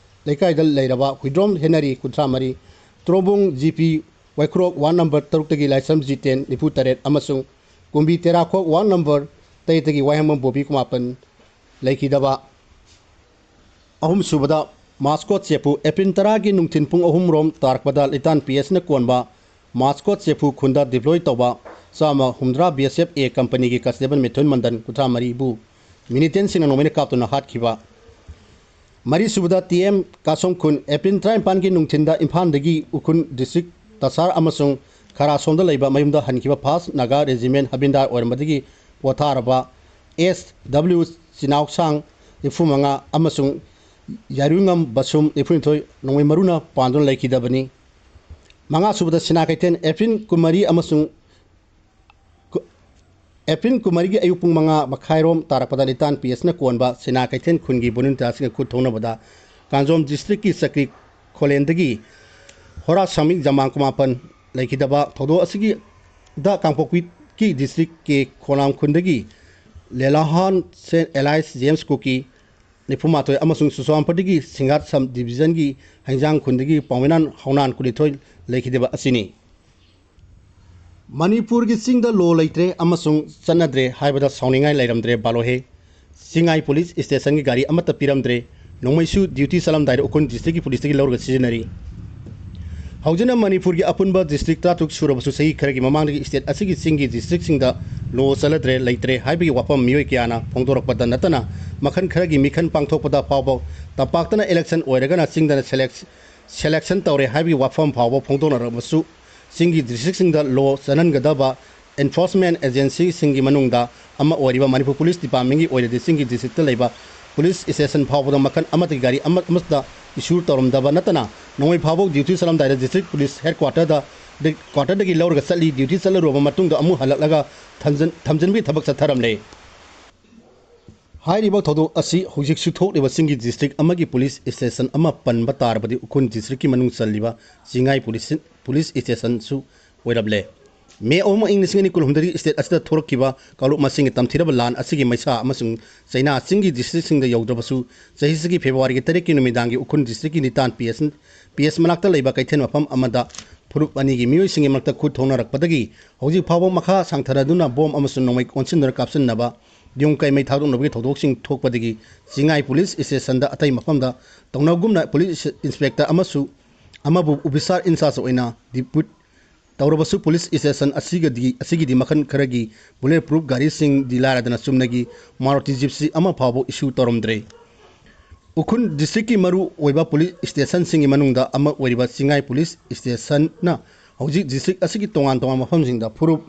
ꯂꯩꯀꯥꯏꯗ ꯂꯩꯔꯕ ꯍꯨꯏꯗ꯭ꯔꯣꯝ ꯍꯦꯅꯔꯤ, ꯀꯨꯟꯊ꯭ꯔꯥ ꯃꯔꯤ, ꯇ꯭ꯔꯣꯕꯨꯡ ꯖꯤ ꯄꯤ ꯋꯥꯏꯈ꯭ꯔꯣꯛ ꯋꯥꯔꯗ ꯅꯝꯕꯔ ꯇꯔꯨꯛꯇꯒꯤ ꯂꯥꯏꯁ꯭ꯔꯝ ꯖꯤꯇꯦꯟ, ꯅꯤꯐꯨ ꯇꯔꯦꯠ, ꯑꯃꯁꯨꯡ ꯀꯨꯝꯕꯤ ꯇꯦꯔꯥꯈꯣꯛ ꯋꯥꯔꯗ ꯅꯝꯕꯔ ꯇꯔꯦꯠꯇꯒꯤ ꯋꯥꯍꯦꯡꯕꯝ ꯕꯣꯕꯤ ꯀꯨꯃꯥꯄꯟ ꯂꯩꯈꯤꯗꯕ꯫ ꯑꯍꯨꯝꯁꯨꯕꯗ, ꯃꯥꯁꯀꯣꯠ ꯆꯦꯐꯨ꯫ ꯑꯦꯄ꯭ꯔꯤꯜ ꯇꯔꯥꯒꯤ ꯅꯨꯡꯊꯤꯜ ꯄꯨꯡ ꯑꯍꯨꯝ ꯔꯣꯝ ꯇꯥꯔꯛꯄꯗ ꯂꯤꯇꯥꯟ ꯄꯤ ꯑꯦꯁꯅ ꯀꯣꯟꯕ ꯃꯥꯁꯀꯣꯠ ꯆꯦꯐꯨ ꯈꯨꯟꯗ ꯗꯤꯄ꯭ꯂꯣꯏ ꯇꯧꯕ ꯆꯥꯝꯃ ꯍꯨꯝꯗ꯭ꯔꯥ ꯕꯤ ꯑꯦꯁ ꯑꯦꯐ ꯑꯦ ꯀꯝꯄꯅꯤꯒꯤ ꯀꯟꯁꯇꯦꯕꯜ ꯃꯤꯊꯨꯟ ꯃꯟꯗꯟ, ꯀꯨꯟꯊ꯭ꯔꯥ ꯃꯔꯤꯕꯨ ꯃꯤꯂꯤꯇꯦꯟꯁꯤꯡꯅ ꯅꯣꯡꯃꯩꯅ ꯀꯥꯞꯇꯨꯅ ꯍꯥꯠꯈꯤꯕ꯫ ꯃꯔꯤꯁꯨꯕꯗ, ꯇꯤ ꯑꯦꯝ ꯀꯥꯁꯣꯝ ꯈꯨꯟ꯫ ꯑꯦꯄ꯭ꯔꯤꯜ ꯇꯔꯥꯅꯤꯄꯥꯟꯒꯤ ꯅꯨꯡꯊꯤꯜꯗ ꯏꯝꯐꯥꯜꯗꯒꯤ ꯎꯈ꯭ꯔꯨꯜ ꯗꯤꯁꯇ꯭ꯔꯤꯛ ꯇꯁꯥꯔ ꯑꯃꯁꯨꯡ ꯈꯔꯥꯁꯣꯝꯗ ꯂꯩꯕ ꯃꯌꯨꯝꯗ ꯍꯟꯈꯤꯕ ꯐꯥꯔꯁ ꯅꯥꯒꯥ ꯔꯦꯖꯤꯃꯦꯟ ꯍꯕꯤꯟꯗꯥꯔ ꯑꯣꯏꯔꯝꯕꯗꯒꯤ ꯄꯣꯊꯥꯔꯕ ꯑꯦꯁ ꯗꯕ꯭ꯂꯤꯎ ꯆꯤꯅꯥꯎꯁꯥꯡ, ꯅꯤꯐꯨ ꯃꯉꯥ, ꯑꯃꯁꯨꯡ ꯌꯥꯏꯔꯨꯉꯝ ꯕꯁꯨꯝ, ꯅꯤꯐꯨꯅꯤꯊꯣꯏ, ꯅꯣꯡꯃꯩ ꯃꯔꯨꯅ ꯄꯥꯟꯗꯨꯅ ꯂꯩꯈꯤꯗꯕꯅꯤ꯫ ꯃꯉꯥꯁꯨꯕꯗ, ꯁꯤꯅꯥ ꯀꯩꯊꯦꯜ꯫ ꯑꯦꯄ꯭ꯔꯤꯜ ꯀꯨꯟꯃꯔꯤ ꯑꯃꯁꯨꯡ ꯀꯨ-, ꯑꯦꯄ꯭ꯔꯤꯜ ꯀꯨꯟꯃꯔꯤꯒꯤ ꯑꯌꯨꯛ ꯄꯨꯡ ꯃꯉꯥ ꯃꯈꯥꯏꯔꯣꯝ ꯇꯥꯔꯛꯄꯗ ꯂꯤꯇꯥꯟ ꯄꯤ ꯑꯦꯁꯅ ꯀꯣꯟꯕ ꯁꯤꯅꯥ ꯀꯩꯊꯦꯜ ꯈꯨꯟꯒꯤ ꯚꯣꯂꯨꯟꯇꯤꯌꯥꯔꯁꯤꯡꯒ ꯈꯨꯠ ꯊꯣꯛꯅꯕꯗ ꯀꯥꯡꯖꯣꯝ ꯗꯤꯁꯇ꯭ꯔꯤꯛꯀꯤ ꯆꯀ꯭ꯔꯤ ꯈꯣꯂꯦꯟꯗꯒꯤ ꯍꯣꯔꯥ ꯁꯥꯃꯤꯛ ꯖꯃꯥꯡ ꯀꯨꯃꯥꯄꯟ ꯂꯩꯈꯤꯗꯕ꯫ ꯊꯧꯗꯣꯛ ꯑꯁꯤꯒꯤꯗ ꯀꯥꯡꯄꯣꯛꯄꯤꯒꯤ ꯗꯤꯁꯇ꯭ꯔꯤꯛ ꯀꯦ ꯈꯣꯂꯥꯝ ꯈꯨꯟꯗꯒꯤ ꯂꯦꯂꯥꯍꯥꯟ ꯁꯦꯟ ꯑꯦꯂꯥꯏꯁ ꯖꯦꯝꯁ ꯀꯨꯀꯤ, ꯅꯤꯐꯨꯃꯥꯊꯣꯏ, ꯑꯃꯁꯨꯡ ꯆꯨꯔꯆꯥꯟꯄꯨꯔꯗꯒꯤ ꯁꯤꯡꯍꯥꯠ ꯁꯕ ꯗꯤꯕꯤꯖꯟꯒꯤ ꯍꯩꯖꯥꯡ ꯈꯨꯟꯗꯒꯤ ꯄꯥꯎꯃꯤꯅꯥꯟ ꯍꯧꯅꯥꯟ, ꯀꯨꯟꯅꯤꯊꯣꯏ ꯂꯩꯈꯤꯗꯕ ꯑꯁꯤꯅꯤ꯫ ꯃꯅꯤꯄꯨꯔꯒꯤ ꯆꯤꯡꯗ ꯂꯣ ꯂꯩꯇ꯭ꯔꯦ ꯑꯃꯁꯨꯡ ꯆꯠꯅꯗ꯭ꯔꯦ ꯍꯥꯏꯕꯗ ꯁꯥꯎꯅꯤꯡꯉꯥꯏ ꯂꯩꯔꯝꯗ꯭ꯔꯦ꯫ ꯕꯥꯂꯣꯍꯦ꯫ ꯆꯤꯡꯉꯥꯏ ꯄꯨꯂꯤꯁ ꯁ꯭ꯇꯦꯁꯟꯒꯤ ꯒꯥꯔꯤ ꯑꯃꯠꯇ ꯄꯤꯔꯝꯗ꯭ꯔꯦ꯫ ꯅꯣꯡꯃꯩꯁꯨ ꯗ꯭ꯌꯨꯇꯤ ꯆꯠꯂꯝꯗꯥꯏꯗ ꯎꯈ꯭ꯔꯨꯜ ꯗꯤꯁꯇ꯭ꯔꯤꯛꯀꯤ ꯄꯨꯂꯤꯁꯇꯒꯤ ꯂꯧꯔꯒ ꯁꯤꯖꯤꯟꯅꯔꯤ꯫ ꯍꯧꯖꯤꯛꯅ ꯃꯅꯤꯄꯨꯔꯒꯤ ꯑꯄꯨꯟꯕ district ꯇꯔꯥꯇꯔꯨꯛ ꯁꯨꯔꯕꯁꯨ, ꯆꯍꯤ ꯈꯔꯒꯤ ꯃꯃꯥꯡꯗꯒꯤ state ꯑꯁꯤꯒꯤ ꯆꯤꯡꯒꯤ districtꯁꯤꯡꯗ law ꯆꯠꯅꯗ꯭ꯔꯦ, ꯂꯩꯇ꯭ꯔꯦ ꯍꯥꯏꯕꯒꯤ ꯋꯥꯐꯝ ꯃꯤꯑꯣꯏ ꯀꯌꯥꯅ ꯐꯣꯡꯗꯣꯔꯛꯄꯗ ꯅꯠꯇꯅ, ꯃꯈꯜ ꯈꯔꯒꯤ ꯃꯤꯈꯜ ꯄꯥꯡꯊꯣꯛꯄꯗ ꯐꯥꯎꯕ, ꯇꯝꯄꯥꯛꯇꯅ election ꯑꯣꯏꯔꯒꯅ ꯆꯤꯡꯗꯅ select-, selection ꯇꯧꯔꯦ ꯍꯥꯏꯕꯒꯤ ꯋꯥꯐꯝ ꯐꯥꯎꯕ ꯐꯣꯡꯗꯣꯛꯅꯔꯕꯁꯨ, ꯆꯤꯡꯒꯤ districtꯁꯤꯡꯗ law ꯆꯠꯍꯟꯒꯗꯕ enforcement agencyꯁꯤꯡꯒꯤ ꯃꯅꯨꯡꯗ ꯑꯃ ꯑꯣꯏꯔꯤꯕ ꯃꯅꯤꯄꯨꯔ police departmentꯀꯤ ꯑꯣꯏꯅꯗꯤ, ꯆꯤꯡꯒꯤ districtꯇ ꯂꯩꯕ police station ꯐꯥꯎꯕꯗ ꯃꯈꯜ ꯑꯃꯠꯇꯒꯤ ꯒꯥꯔꯤ ꯑꯃ-, ꯑꯃꯠꯇ issue ꯇꯧꯔꯝꯗꯕ ꯅꯠꯇꯅ, ꯅꯣꯡꯃꯩ ꯐꯥꯎꯕ duty ꯆꯠꯂꯝꯗꯥꯏꯗ district police headquarterꯗ, quarterꯗꯒꯤ ꯂꯧꯔꯒ ꯆꯠꯂꯤ, duty ꯆꯠꯂꯔꯨꯔꯕ ꯃꯇꯨꯡꯗ ꯑꯃꯨꯛ ꯍꯜꯂꯛꯂꯒ ꯊꯝꯖꯤꯟ-, ꯊꯝꯖꯤꯟꯕꯒꯤ ꯊꯕꯛ ꯆꯠꯊꯔꯝꯂꯦ꯫ ꯍꯥꯏꯔꯤꯕ ꯊꯧꯗꯣꯛ ꯑꯁꯤ ꯍꯧꯖꯤꯛꯁꯨ ꯊꯣꯛꯂꯤꯕ ꯆꯤꯡꯒꯤ district ꯑꯃꯒꯤ police station ꯑꯃ ꯄꯟꯕ ꯇꯥꯔꯕꯗꯤ, ꯎꯈ꯭ꯔꯨꯜ districtꯀꯤ ꯃꯅꯨꯡ ꯆꯜꯂꯤꯕ ꯆꯤꯡꯉꯥꯏ police, police stationꯁꯨ ꯑꯣꯏꯔꯕꯂꯦ꯫ May ꯑꯍꯨꯝ, ꯏꯪ ꯂꯤꯁꯤꯡ ꯑꯅꯤ ꯀꯨꯟꯍꯨꯝꯗꯣꯏꯗꯒꯤ state ꯑꯁꯤꯗ ꯊꯣꯔꯛꯈꯤꯕ ꯀꯥꯡꯂꯨꯞ ꯃꯁꯤꯡꯒꯤ ꯇꯝꯊꯤꯔꯕ ꯂꯥꯟ ꯑꯁꯤꯒꯤ ꯃꯩꯁꯥ ꯑꯃꯁꯨꯡ ꯆꯩꯅꯥ ꯆꯤꯡꯒꯤ districtꯁꯤꯡꯗ ꯌꯧꯗ꯭ꯔꯕꯁꯨ, ꯆꯍꯤꯁꯤꯒꯤ Februaryꯒꯤ ꯇꯔꯦꯠꯀꯤ ꯅꯨꯃꯤꯗꯥꯡꯒꯤ ꯎꯈ꯭ꯔꯨꯜ districtꯀꯤ ꯅꯤꯇꯥꯟ PS, PS ꯃꯅꯥꯛꯇ ꯂꯩꯕ ꯀꯩꯊꯦꯜ ꯃꯐꯝ ꯑꯃꯗ ꯐꯨꯔꯨꯞ ꯑꯅꯤꯒꯤ ꯃꯤꯑꯣꯏꯁꯤꯡꯒꯤ ꯃꯔꯛꯇ ꯈꯨꯠ ꯊꯣꯛꯅꯔꯛꯄꯗꯒꯤ ꯍꯧꯖꯤꯛ ꯐꯥꯎꯕ ꯃꯈꯥ ꯁꯥꯡꯊꯅꯗꯨꯅ bomb ꯑꯃꯁꯨꯡ ꯅꯣꯡꯃꯩ ꯑꯣꯟꯁꯤꯟꯗꯨꯅ ꯀꯥꯞꯁꯤꯟꯅꯕ, ꯌꯨꯝ ꯀꯩ ꯃꯩ ꯊꯥꯗꯣꯛꯅꯕꯒꯤ ꯊꯧꯗꯣꯛꯁꯤꯡ ꯊꯣꯛꯄꯗꯒꯤ ꯆꯤꯡꯉꯥꯏ police stationꯗ ꯑꯇꯩ ꯃꯐꯝꯗ ꯇꯧꯅꯕꯒꯨꯝꯅ police inspector ꯑꯃꯁꯨ ꯑꯃꯕꯨ officer in charge ꯑꯣꯏꯅ depute ꯇꯧꯔꯕꯁꯨ, police station ꯑꯁꯤꯒꯗꯤ, ꯑꯁꯤꯒꯤꯗꯤ ꯃꯈꯜ ꯈꯔꯒꯤ bullet proof ꯒꯥꯔꯤꯁꯤꯡꯗꯤ ꯂꯥꯏꯔꯗꯅ ꯆꯨꯝꯅꯒꯤ Maruti Gypsy ꯑꯃ ꯐꯥꯎꯕ issue ꯇꯧꯔꯝꯗ꯭ꯔꯦ꯫ ꯎꯈ꯭ꯔꯨꯜ districtꯀꯤ ꯃꯔꯨ ꯑꯣꯏꯕ police stationꯁꯤꯡꯒꯤ ꯃꯅꯨꯡꯗ ꯑꯃ ꯑꯣꯏꯔꯤꯕ ꯆꯤꯡꯉꯥꯏ police stationꯅ ꯍꯧꯖꯤꯛ district ꯑꯁꯤꯒꯤ ꯇꯣꯉꯥꯟ ꯇꯣꯉꯥꯟꯕ ꯃꯐꯝꯁꯤꯡꯗ ꯐꯨꯔꯨꯞ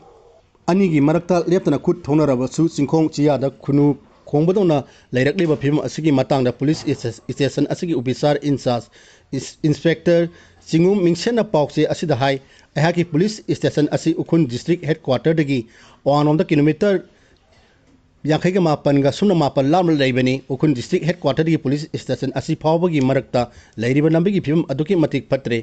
ꯑꯅꯤꯒꯤ ꯃꯔꯛꯇ ꯂꯦꯞꯇꯅ ꯈꯨꯠ ꯊꯣꯛꯅꯔꯕꯁꯨ, ꯆꯤꯡꯈꯣꯡ ꯆꯤꯌꯥꯗ ꯈꯨꯅꯨ ꯈꯣꯡꯕꯗꯧꯅ ꯂꯩꯔꯛꯂꯤꯕ ꯐꯤꯕꯝ ꯑꯁꯤꯒꯤ ꯃꯇꯥꯡꯗ police station ꯑꯁꯤꯒꯤ officer in charge, ins-, inspector ꯆꯤꯡꯉꯨꯝ ꯃꯤꯡꯁꯦꯟꯅ ꯄꯥꯎꯆꯦ ꯑꯁꯤꯗ ꯍꯥꯏ, ꯑꯩꯍꯥꯛꯀꯤ police station ꯑꯁꯤ ꯎꯈ꯭ꯔꯨꯜ district headquarterꯗꯒꯤ ꯑꯋꯥꯡꯂꯣꯝꯗ kilometre ꯌꯥꯡꯈꯩꯒ ꯃꯥꯄꯟꯒ ꯁꯨꯞꯅ ꯃꯥꯄꯟ ꯂꯥꯞꯅ ꯂꯩꯕꯅꯤ꯫ ꯎꯈ꯭ꯔꯨꯜ district headquarterꯗꯒꯤ police station ꯑꯁꯤ ꯐꯥꯎꯕꯒꯤ ꯃꯔꯛꯇ ꯂꯩꯔꯤꯕ ꯂꯝꯕꯤꯒꯤ ꯐꯤꯕꯝ ꯑꯗꯨꯛꯀꯤ ꯃꯇꯤꯛ ꯐꯠꯇ꯭ꯔꯦ꯫